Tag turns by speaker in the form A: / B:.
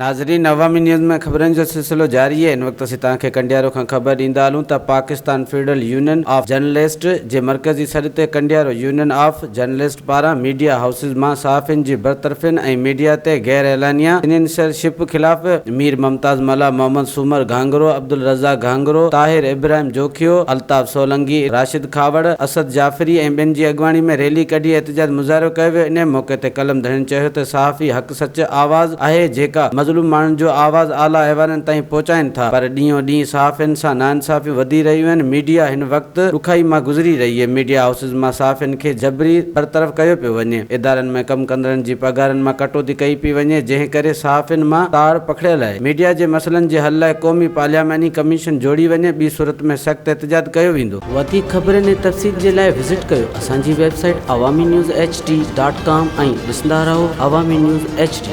A: ناظرين عوامي نيوز ۾ خبرن جو سلسلو جاري آهي هن وقت اسين توهان کي ڪنڊيارو کان خبر ڏيندا هلون ته Pakistan federal union of journalist جي مرڪزي سڏ تي ڪنڊيارو يونين آف جرنلسٽ پاران ميڊيا هائوسز مان صحافين جي برطرفين ۽ ميڊيا تي غير اعلانيه سينسرشپ خلاف مير ممتاز ملاح، محمد سومر گهانگهرو، عبدالرزاق گهانگهرو، طاهر ابراهيم جوکيو، الطاف سولنگي، راشد کهاوڙ، اسد جعفري ۽ ٻين جي اڳواڻي ۾ ريلي ڪڍي احتجاج مظاهرو ڪيو ويو انهي موقعي تي قلم ڌڻين چيو ته صحافي حق سچ آواز آهي جيڪا مظلوم ماڻهن جو آواز اعليٰ ايوانن تائين پهچائين ٿا پر ڏينهون ڏينهن صحافين سان ناانصافيون وڌي رهيون آهن ميڊيا هن وقت ڏکائي مان گذري رهي آهي ميڊيا هائوسز مان صحافين کي جبري برطرف ڪيو پيو وڃي ادارن ۾ ڪم ڪندڙن جي پگهارن مان ڪٽوتي ڪئي پئي وڃي جنهن ڪري صحافين مان تاڙ پکڙيل آهي ميڊيا جي مسئلن جي حل لاء قومي پارلياماني ڪميشن جوڙي وڃي ٻي صورت ۾ سخت احتجاج ڪيو ويندو. وڌيڪ خبرن ۽ تفصيل جي لاء وزٽ ڪيو اسان جي website Awami news H D dot com ۽ ڏسندا رهو عوامي نيوز ايڇ ڊي.